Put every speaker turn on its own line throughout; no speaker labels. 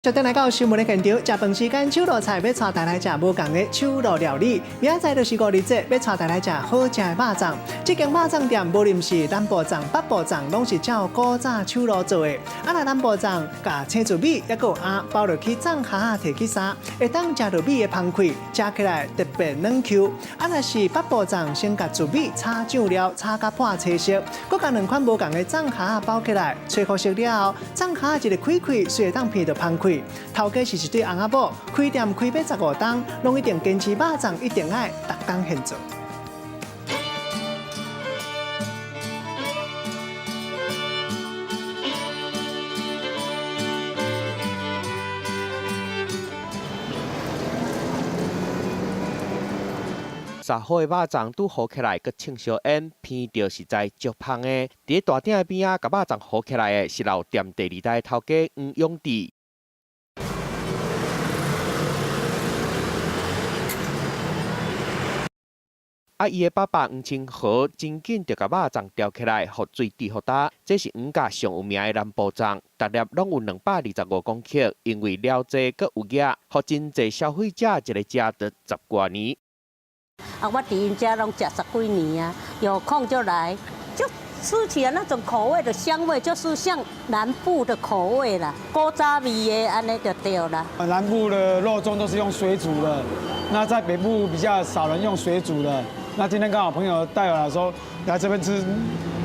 就轉來到新聞的現場，食飯時間手路菜欲帶大家來食無仝的手路料理。明仔載就是五日節，欲帶大家來食好食的肉粽。這間肉粽店無論是南部粽、北部粽，攏是照古早手路做的。啊，若南部粽共青苧米猶閣有餡包落去粽盒仔，提去烘，會當食著米的芳氣，食起來特別軟 Q。啊，若是北部粽，先共苧米炒醬料，炒甲半青色，閣共兩款無仝的粽盒仔包起來，吹予熟了後，粽盒仔一个開開，隨會當聞著芳氣。頭家是一對翁仔某，開店開欲15冬，攏一定堅持肉粽一定愛逐工現做。
炸好的肉粽拄糊起來，閣衝燒煙，聞著實在足芳的。佇咧大鼎的邊仔，共肉粽糊起來的是老店第二代頭家黃永志。啊！伊的爸爸黃清河真緊就共肉粽吊起來，予水滴予焦。這是黃家上有名的南部粽，逐粒攏有225公克，因為料濟閣有額，予真濟消費者一个食著十外年。
啊，我佇𪜶遮攏食十幾年啊，有空就來，就吃起來那種口味的香味，就是像南部的口味啦，古早味的按呢就對啦。
南部的肉粽都是用水煮的，那在北部比較少人用水煮的。那今天剛好朋友帶我來說，來這邊吃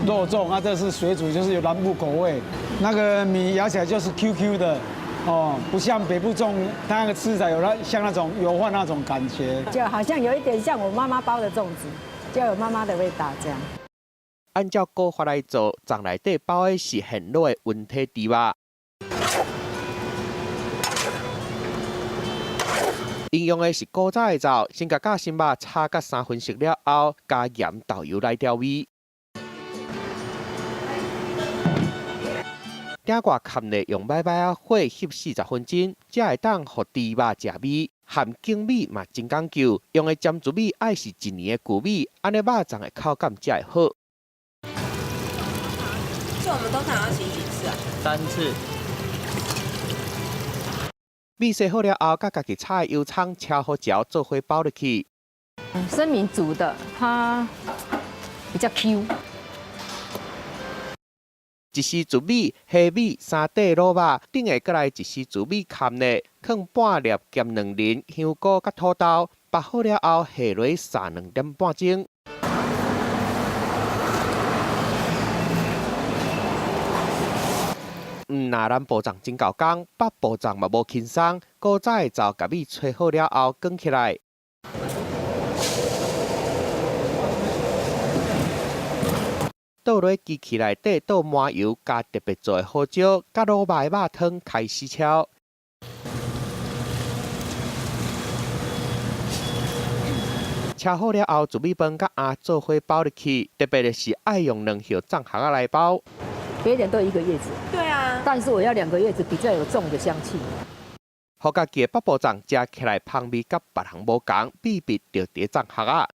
肉粽，啊，這是水煮，就是有南部口味，那個米咬起來就是 Q Q 的，哦，不像北部粽，它那個吃起來有那像那種油飯那種感覺，
就好像有一點像我媽媽包的粽子，就有媽媽的味道這樣。
按照古法來做，粽內底包的是現滷的溫體豬肉。應用的是古早的灶，先共夾心肉炒甲三分熟了後，加鹽豆油來調味。鼎蓋蓋咧用䆀䆀仔火翕40分鐘，才會當予豬肉食味。含粳米嘛真講究，用的針苧米愛是一年的舊米，按呢肉粽的口感才會好。
這我們通常要洗幾次啊？
三次。
米洗好了後，佮家己炒的油蔥切好條，做伙包入去。
生米煮的，它比較 Q。
一絲苧米、蝦米、三塊滷肉，頂下閣來一絲苧米崁咧，放半粒鹹卵仁、香菇佮土豆，包好了後下落煠2點半鐘。毋若南部粽真夠工，北部粽嘛無輕鬆。古早的灶共米炊好了後，捲起來，倒落機器內底倒麻油，加特別做的胡椒，佮滷肉的肉湯開始炒。炒好了後，苧米飯佮餡做伙包入去，特別的是愛用兩葉粽盒仔來包。
別人都一個葉子，
對啊，
但是我要兩個葉子，比較有粽的香氣。
予家己的北部粽食起來芳味佮別人無仝，秘密就佇粽盒仔。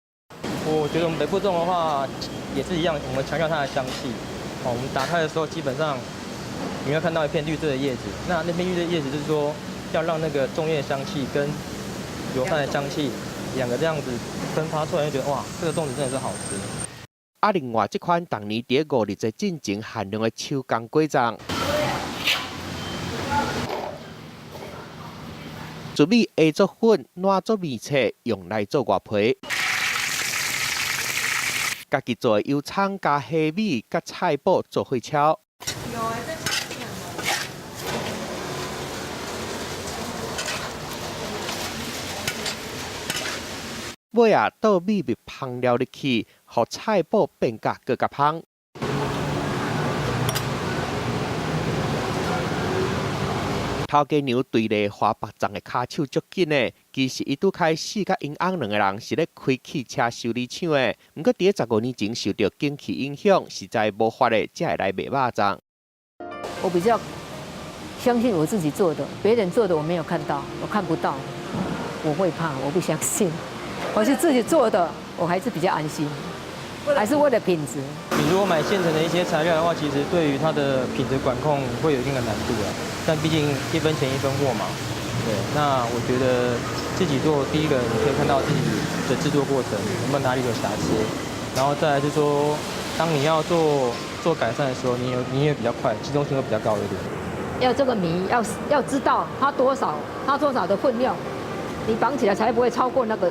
我覺得我們北部粽的話也是一樣，我們強調它的香氣。哦，我們打開的時候基本上你會看到一片綠色的葉子，那片綠色的葉子就是說要讓那個粽葉香氣跟油飯的香氣兩個這樣子分發出來，就覺得哇，這個粽子真的是好吃。
啊，另外這款逐年佇五日節進前限量的手工果粽，苧米下做粉，攑做麵冊，用來做外皮。家己做的油蔥加蝦米佮菜脯做伙炒。
有欸，這
尾仔倒秘密芳料入去，予菜脯變甲閣較芳。頭家娘對咧華北粽的跤手足緊的，其實伊拄開始佮𪜶翁兩个人是咧開汽車修理廠的，毋過佇咧15年前受著景氣影響，實在無法咧，才會來賣肉粽。
我比較相信我自己做的，別人做的我沒有看到，我看不到，我會怕，我不相信。我是自己做的，我還是比較安心，還是為了品質。
你如果買現成的一些材料的話，其實對於它的品質管控會有一定的難度啊。但畢竟一分錢一分貨嘛。對，那我覺得自己做，第一個你可以看到自己的製作過程有沒有哪裡有瑕疵，然後再來就是說，當你要做改善的時候，你也比較快，機動性會比較高一點。
要這個米要知道它多少，它多少的分量，你綁起來才不會超過那個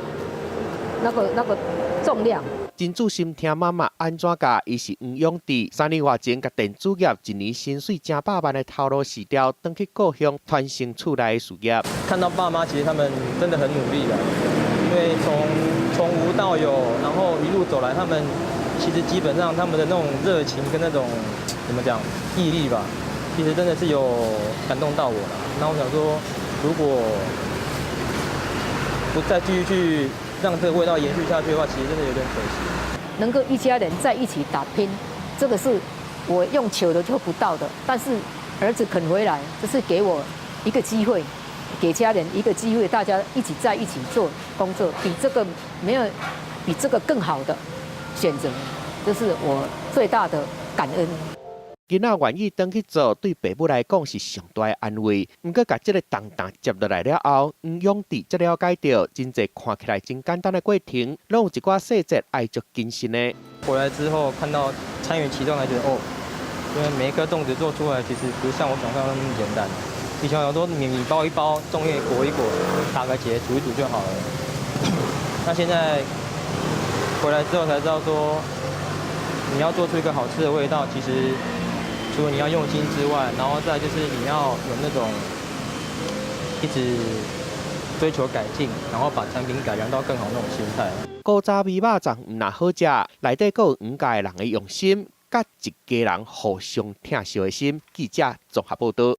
重量。
真注心聽媽媽按怎教，伊是黃永志，3年外前共電子業一年薪水成百萬的頭路辭掉，轉去故鄉傳承厝內的事業。
看到爸媽其實他們真的很努力的，因為從無到有，然後一路走來，他們其實基本上他們的那種熱情跟那種怎麼講毅力吧，其實真的是有感動到我了。那我想說，如果不再繼續去讓這個味道延續下去的話，其實真的有點可惜。
能夠一家人在一起打拼，這個是我用求的求不到的。但是兒子肯回來，這是給我一個機會，給家人一個機會，大家一起在一起做工作，比這個沒有比這個更好的選擇，這是我最大的感恩。
囡仔願意轉去做，對爸母來講是上大的安慰。毋過，共這个重擔接落來了後，黃永志才了解著，真濟看起來真簡單的過程，攏有一寡細節愛足謹慎的。
回來之後看到參與其中，才覺得哦，因為每一顆粽子做出來，其實不是像我想象的那麼簡單。以前有說米包一包，粽葉裹一裹，打個結，煮一煮就好了。那現在回來之後才知道說，你要做出一個好吃的味道，其實除了你要用心之外，然後再就是你要有那種一直追求改進，然後把產品改良到更好那種心態。
古早味肉粽毋但好食，內底閣有黃家的人的用心，佮一家人互相疼惜的心。記者綜合報導。